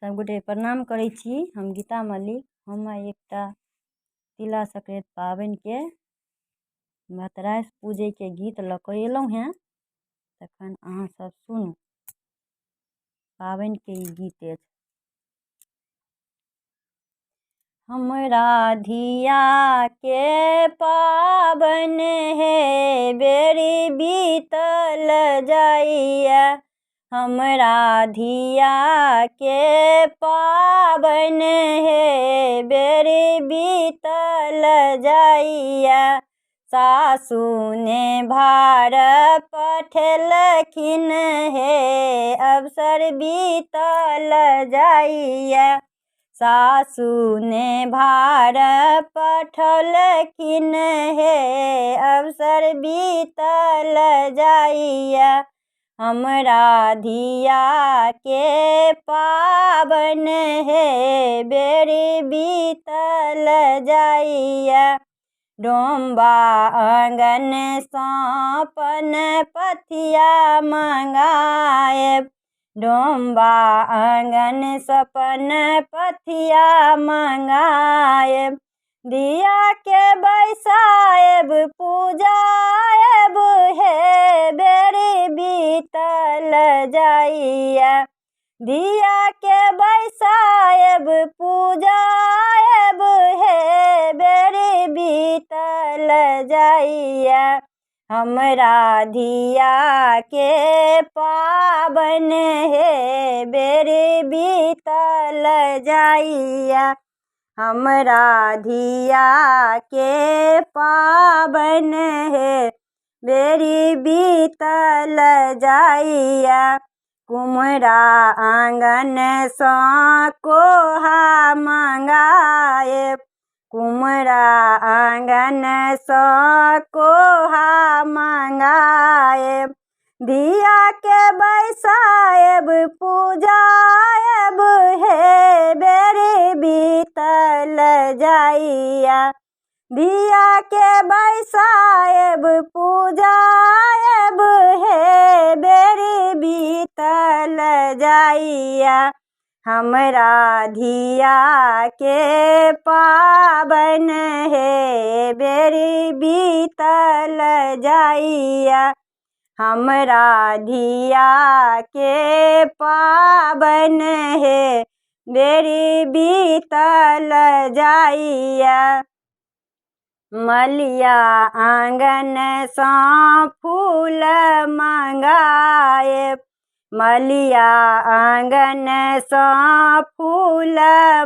सब गोटे प्रणाम करै छी। हम गीता मल्लिक। हम आइ एकटा तिला संक्रान्ति पाबनिके भतरासि पूजैके गीत लऽ कऽ अयलहुँ हेँ। तखन अहाँ सब सुनू, पाबनिके ई गीत अछि। हमरा धियाके पाबनि हे, बेरी बीतल जाइए। हमरा धियाके पाबनि हे, बेरी बीतल जाइए। सासु ने भार पठेलखिन हे, अवसर बीतल जाइए। सासु ने भार पठौलखिन हे, अवसर बीतल जाइए। हमरा धियाके पाबनि हे, बेरी बीतल जाइए। डोमबा आङ्गनसँ पन पथिया मङ्गायब, डोमबा आङ्गनसँ पन पथिया मङ्गायब। दियाके बैसायब पूजायब हे, बेरी बीतल जाइए। धियाके बैसायब पूजायब हे, बेरी बीतल जाइए। हमरा धियाके पाबनि हे, बेरी बीतल जाइए। हमरा धियाके पाबनि हे, बेरी बीतल जाइए। कुम्हरा आङ्गनसँ कोहा मङ्गायब, कुम्हरा आङ्गनसँ कोहा मङ्गायब। धियाके बैसायब पूजायब हे, बेरी बीतल जाइए। धियाके बैसायब पूजायब हे, बेरी बीतल जाइए। हमरा धियाके पाबनि हे, बेरी बीतल जाइए। हमरा धियाके पाबनि हे, बेरी बीतल जाइए। मलिया आङ्गनसँ फूल मङ्गायब, मलिया आङ्गनसँ फूल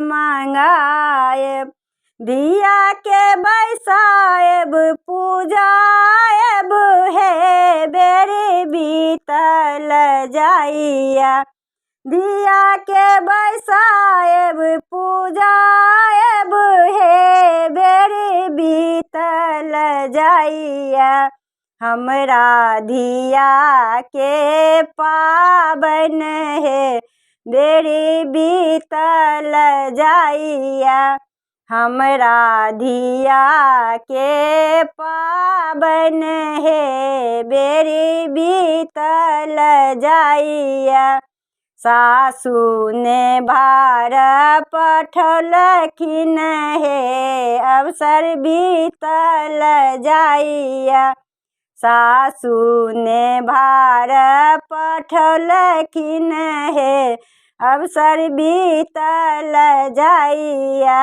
मङ्गायब। धियाके बैसायब पूजायब हे, बेरी बीतल जाइए। धियाके बैसायब पूजायब हे, बेरी बीतल जाइए। हमरा धियाके पाबनि हे, बेरी बीतल जाइए। हमरा धियाके पाबनि हे, बेरी बीतल जाइए। सासु ने भार पठौलखिन हे, अवसर बीतल जाइए। सासु ने भार पठौलखिन हे, अवसर बीतल जाइए।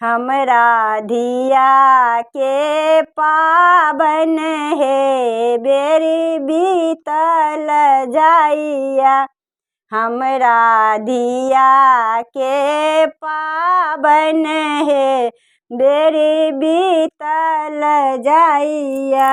हमरा धियाके पाबनि हे, बेरी बीतल जाइए। हमरा धियाके पाबनि हे, बेरी बीतल जाइए।